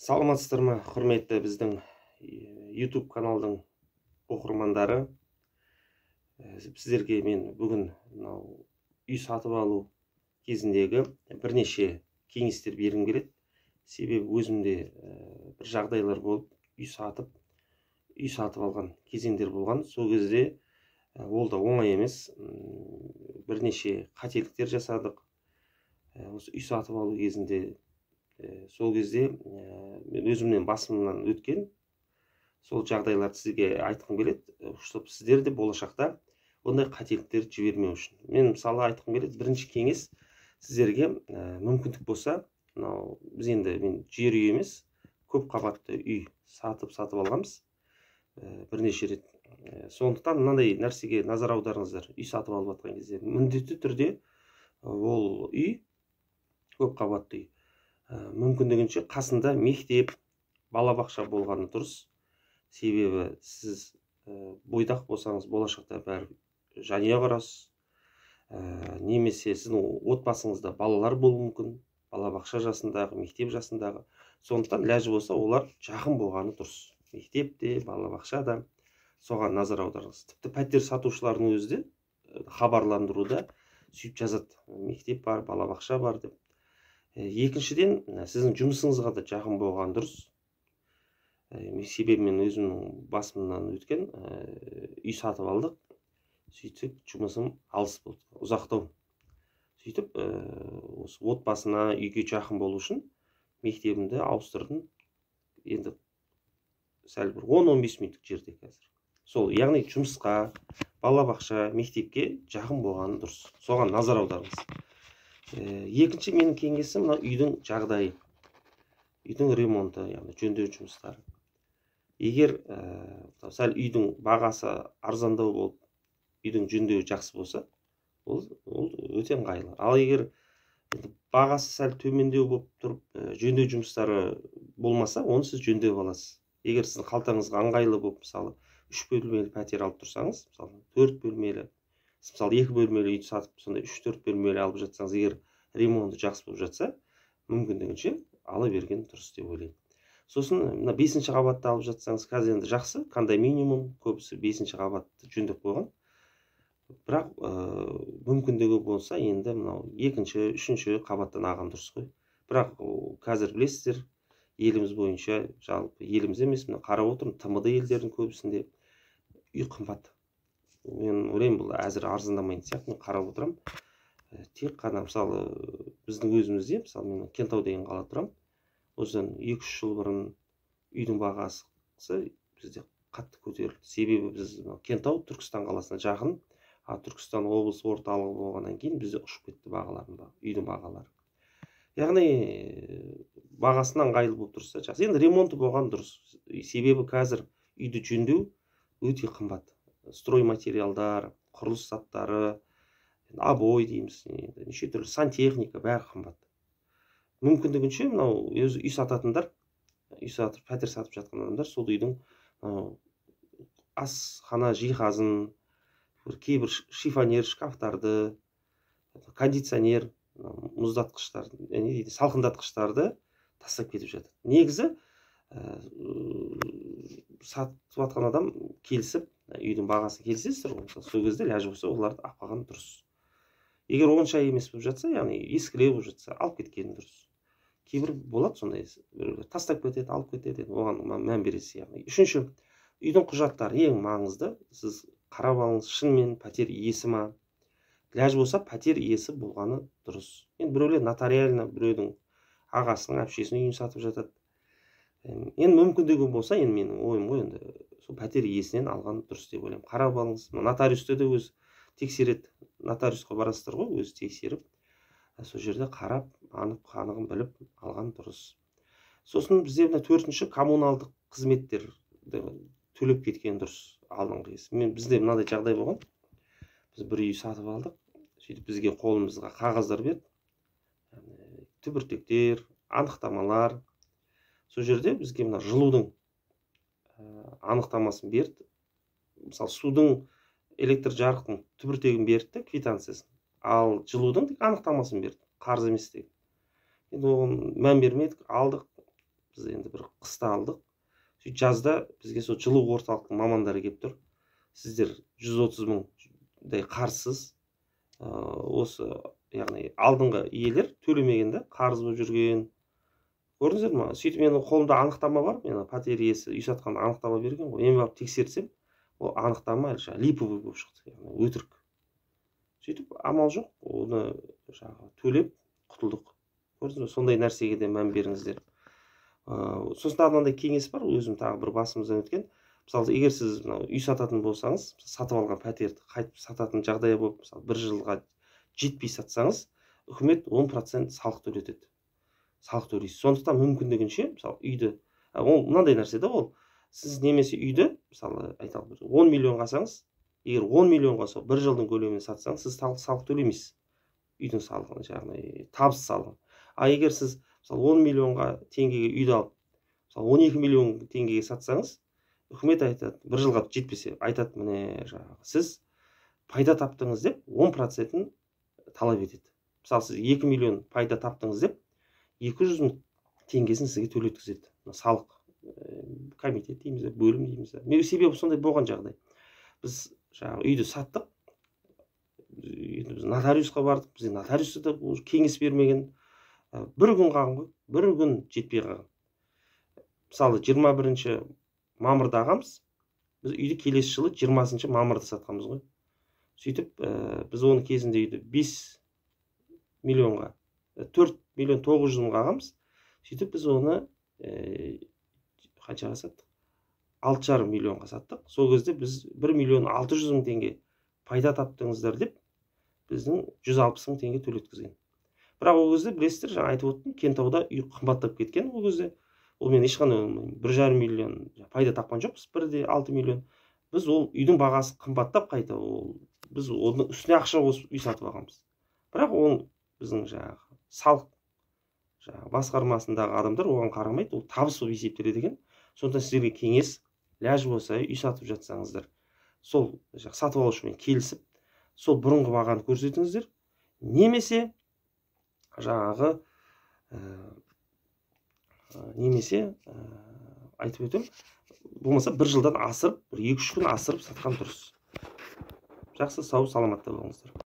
Саламатсыздар ма, құрметті біздің YouTube каналдың оқырмандары. Сіздерге мен бүгін мынау үй сатып алу кезіндегі бірнеше кеңестер бергім келеді. Себебі өзімде бір жағдайлар болып, үй сатып алған кезеңдер болған. Сол кезде ол да оңай емес. Бірнеше қателіктер жасадық. Осы үй сатып алу кезінде, сол кезде мен өзімнен басымнан өткен сол жағдайларды сізге айтқым келеді, чтобы сіздер де болашақта ондай қателіктерді жібермеу үшін. Мен, мысалы, айтқым келеді, бірінші кеңес сіздерге: мүмкіндік болса, мынау біз енді, мен жер үй емес, көп қабатты үй сатып алғанбыз бірнеше рет. Сондықтан мынандай нәрсеге назар аударыңыздар: үй сатып алып жатқан кезде міндетті түрде ол үй, көп қабатты үй, мүмкіндігінше қасында мектеп, балабақша болғаны дұрыс. Себебі сіз бойдақ болсаңыз, болашақта бәрі жанұя құрасыз немесе сіздің отбасыңызда балалар болуы мүмкін, балабақша жасындағы, мектеп жасындағы. Сондықтан ләжі болса, олар жақын болғаны дұрыс, мектеп те, балабақша да, соған назар аударыңыз. Тіпті пәтер сатушылардың өзі де хабарландыруда сөйтіп жазады: мектеп бар, балабақша бар деп. Екіншіден, сіздің жұмысыңызға да жақын болған дұрыс. Себебі мен өзімнің басымнан өткен, үй сатып алдық, сөйтсек, жұмысым алыс болды, ұзақтау. Сөйтіп осы отбасына, үйге жақын болу үшін мектебімді ауыстырдым. Енді сәл бір 10-15 минуттық жерде қазір сол. Яғни жұмысқа, балабақша, мектепке жақын болғаны дұрыс, соған назар аударыңыз. Екінші менің кеңесім: мына үйдің жағдайы, үйдің ремонты, яғни жөндеу жұмыстары. Егер сәл үйдің бағасы арзандау болып, үйдің жөндеуі жақсы болса, ол өте ыңғайлы. Ал егер енді бағасы сәл төмендеу болып тұрып, жөндеу жұмыстары болмаса, оны сіз жөндеп аласыз. Егер сіздің қалтаңызға ыңғайлы болып, мысалы, үш бөлмелі пәтер алып тұрсаңыз, мысалы, төрт бөлмелі, мысалы, екі бөлмелі үйді сатып, сондай үш, төрт бөлмелі алып жатсаңыз, егер ремонты жақсы болып жатса, мүмкіндігінше ала берген дұрыс деп ойлаймын. Сосын мына бесінші қабатты алып жатсаңыз, қазір енді жақсы кондоминиум, көбісі бесінші қабатты жөндеп қойған. Бірақ мүмкіндігі болса, енді мынау екінші, үшінші қабаттан алған дұрыс қой. Бірақ қазір білесіздер, еліміз бойынша, жалпы еліміз емес, мына қарап отырмын, ТМД елдерінің көбісінде үй қымбат. Мен ойлаймын, бұл әзір арзандамайтын сияқты. Мен қарап отырамын, тек қана, мысалы, біздің өзімізде, мысалы, мен Кентау деген қалада тұрамын, осыдан 2-3 жыл бұрын үйдің бағасы бізде қатты көтерілді. Себебі біз, Кентау Түркістан қаласына жақын, а Түркістан облыс орталығы болғаннан кейін бізде ұшып кетті бағалардың, үйдің бағалары. Яғни бағасына ыңғайлы болып тұрса, жақсы. Енді ремонты болған дұрыс, себебі қазір үйді жөндеу өте қымбат: стройматериалдар, құрылыс заттары, обой дейміз, енді неше түрлі сантехника, бәрі қымбат. Мүмкіндігінше мынау өзі үй сататындар, үй сатып, пәтер сатып жатқан адамдар сол үйдің мынау асхана жиһазын, бір кейбір шифонер, шкафтарды, кондиционер, мұздатқыштар, не дейді, салқындатқыштарды тастап кетіп жатады. Негізі сатып жатқан адам келісіп, үйдің бағасын келісесіздер ғой, мысалы, сол кезде ләжі болса, оларды алып қалған дұрыс. Егер онша емес болып жатса, яғни ескілеу болып жатса, алып кеткен дұрыс. Кейбір болады сондай, біреулер тастап кетеді, алып кетеді, енді оған мән бересіз. Яғни үшінші, үйдің құжаттары ең маңызды. Сіз қарап алыңыз, шынымен пәтер иесі ма. Ләж болса, пәтер иесі болғаны дұрыс. Енді біреулер нотариально біреудің ағасының, әпшесінің үйін сатып жатады. Енді мүмкіндігі болса, енді менің ойым ғой, енді сол пәтер иесінен алған дұрыс деп ойлаймын. Қарап алыңыз, нотариусте де өзі тексереді. Нотариусқа барасыздар ғой, өзі тексеріп, сол жерде қарап, анық қанығын біліп алған дұрыс. Сосын бізде мына төртінші, коммуналдық қызметтерді төлеп кеткен дұрыс алдыңғы кез. Мен, бізде мынандай жағдай болған: біз бір үй сатып алдық, сөйтіп бізге қолымызға қағаздар берді, түбіртектер, анықтамалар. Сол жерде бізге мына жылудың анықтамасын берді, мысалы, судың, электр жарықтың түбіртегін берді де, квитанциясын, ал жылудың тек анықтамасын берді, қарыз емес деген. Енді оған мән бермедік, алдық. Біз енді бір қыста алдық. Сөйтіп жазда бізге сол жылу орталықтың мамандары келіп тұр. Сіздер 130 мыңдай қарызсыз. Осы, яғни алдыңғы иелер төлемеген да, қарыз болып жүрген. Көрдіңіздер ма? Сөйтіп менің қолымда анықтама бар. Мен пәтер иесі үй сатқан анықтама берген ғой. Мен барып тексерсем, ол анықтама жаңағы липовый болып шықты, яғни өтірік. Сөйтіп амал жоқ, оны жаңағы төлеп құтылдық. Көрдіңіз бе? Сондай нәрсеге де мән беріңіздер. Сосын тағы мынандай кеңес бар, өзім тағы бір басымыздан өткен. Мысалы, егер сіз мынау үй сататын болсаңыз, сатып алған пәтерді қайтып сататын жағдай болып, мысалы, бір жылға жетпей сатсаңыз, үкімет 10% салық төлетеді. Салық төлейсіз. Сондықтан мүмкіндігінше, мысалы, үйді, ол мынандай нәрсе да, ол сіз немесе үйді, мысалы, айталық, 10 миллионға алсаңыз, егер 10 миллионға сол бір жылдың көлемінде сатсаңыз, сіз салық төлемейсіз. Үйдің салығын, яғни табыс салығын. А егер сіз, мысалы, 10 миллионға теңгеге үйді алып, мысалы, 12 миллион теңгеге сатсаңыз, үкімет айтады, бір жылға жетпесе, айтады, міне жаңағы сіз пайда таптыңыз деп 10%-ін талап етеді. Мысалы, сіз 2 миллион пайда таптыңыз деп 200 мың теңгесін сізге төлеткізеді. Салық комитет дейміз, бөлім дейміз. Мен себебі сондай болған жағдай. Біз жаңағы үйді саттық, енді біз нотариусқа бардық, бізге нотариус та кеңес бермеген. Бір күн қалған ғой, бір күн жетпей қалған. Мысалы, 21 мамырда ағамыз, біз үйді келесі жылы 20 мамырда сатқанбыз ғой. Сөйтіп, біз оны кезінде үйді 5 миллионға, 4 миллион 900 мыңға ағамыз. Сөйтіп біз оны қаншаға саттық? 6,5 миллионға саттық. Сол кезде біз 1 миллион 600 мың теңге пайда таптыңыздар деп біздің 160 мың теңге төлеткізген. Бірақ ол кезде білесіздер, жаңа айтып өттім, Кентауда үй қымбаттап кеткен ол кезде. Ол мен ешқандай 1,5 миллион пайда тапқан жоқпыз, 1,6 миллион. Біз ол үйдің бағасы қымбаттап қайта, ол біз оның үстіне ақша қосып үй сатып алғанбыз. Бірақ ол біздің жаңағы салық жаңағы басқармасындағы адамдар оған қарамайды, ол табыс болып есептеледі екен. Сондықтан сіздерге кеңес, ләж болса үй сатып жатсаңыздар, сол сатып алушымен келісіп, сол бұрынғы бағаны көрсетіңіздер, немесе жаңағы немесе айтып өтем, болмаса бір жылдан асырып, бір 2-3 күн асырып сатқан дұрыс. Жақсы, сау саламатта болыңыздар.